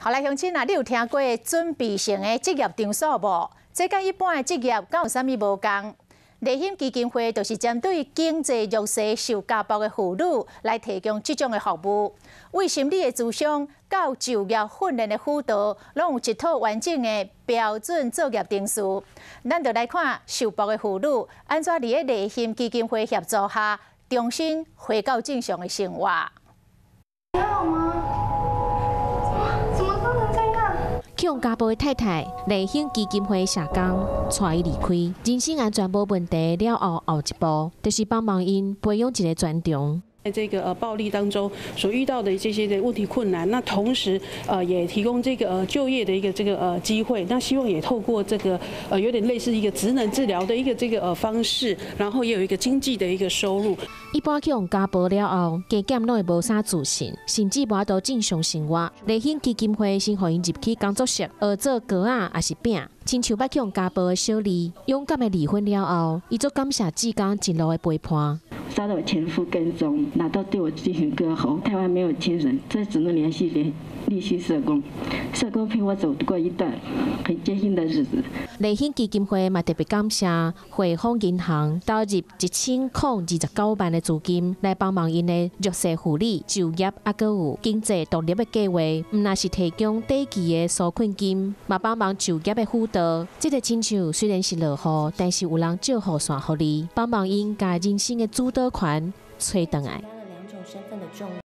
好來，鄉親啊，你有聽過準備性的職業場所無？這佮一般的職業敢有啥物無仝？麗馨基金會就是針對經濟弱勢受家暴的婦女來提供這種的服務，為心理的諮商到就業訓練的輔導，攏有一套完整的標準作業程序。咱就來看受暴的婦女按怎佇咧麗馨基金會協助下，重新回到正常的生活。你好嗎？怎麼變成這樣？去予家暴的太太，麗馨基金會社工帶伊離開，人身安全無問題了後，後一步就是幫忙𪜶培養一個專長。在這個暴力當中所遇到的這些的問題困難，那同時也提供這個就業的一個這個機會，那希望也透過這個有點類似一個職能治療的一個這個方式，然後也有一個經濟的一個收入。一般去予家暴了後，加減攏會無啥自信，甚至無法度正常生活。麗馨基金會先予𪜶入去工作室學做糕仔，抑是餅，親像捌去予家暴的小麗，勇敢的離婚了後，伊足感謝志工一路的陪伴。遭到前夫跟蹤，拿刀對我進行割喉。台灣沒有親人，這只能聯繫聯麗馨社工。社工陪我走過一段很艱辛的日子。麗馨基金會嘛特別感謝匯豐銀行投入1029萬的資金來幫忙𪜶的弱勢婦女就業，抑閣有經濟獨立的計劃，毋但是提供短期的紓困金，嘛幫忙就業的輔導。這個親像雖然是落雨，但是有人借雨傘予你，幫忙𪜶共人生的主導權揣轉來。